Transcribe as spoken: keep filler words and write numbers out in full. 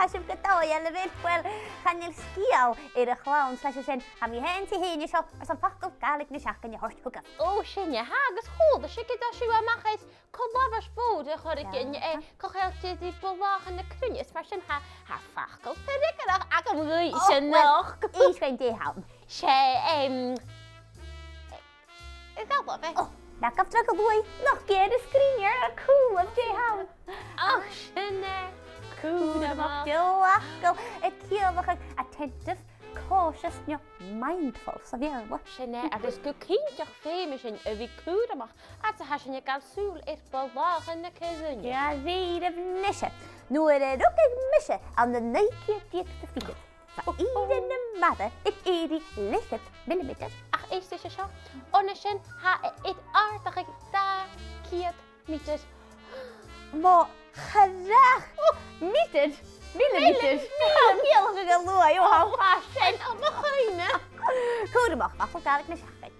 Tha sibh gu dòigheil, a bheil? Uill, chan eil sgeul air a' chlann, 's leis a sin, tha mi fhìn 's i fhèin an seo airson facal Gàidhlig na seachdain a thoirt thugaibh. Ò, sin e, tha, agus chuala sibh gu dè sibh a-mach air colabhais mhòr a chur air gin, eh, co-cheangailte ri blàthachan na cruinne, is mar sin tha, tha facal freagarrach agam dhuibh, a-nis. Ò, uill, innis dhuinn dè th' ann. 'S e, em, eh, a' ghalf, eh? Ò, nach gabh dragh a luaidh, nach gabh a' sgrìon air a' chùlaibh, dè th' ann? Ach sin e, cùramach. Cùramach, glacadh, attentive, cautious, no mindful sa Bheurla. Sin e, agus gu cinnteach feumaidh sinn a bhith cùramach, fhad 's a tha sinn a' gabhail sùil air blàthachan na cruinne. Gu dearbh, nise. Nuair a rugadh mise ann an naoi ceud deug 's a fichead, bha ìre na mara aig èirigh leth-cheud millimeter. Ach èist ris seo, an uair sin tha e air àrdachadh dà cheud meatair. Mo chreach! Meatair! Millimeter! Millimeter! Tha mi a' gabhail a luaidh, ò, tha fàs sin, ò, mo chuimhne! Cùramach, facal Gàidhlig na seachdain.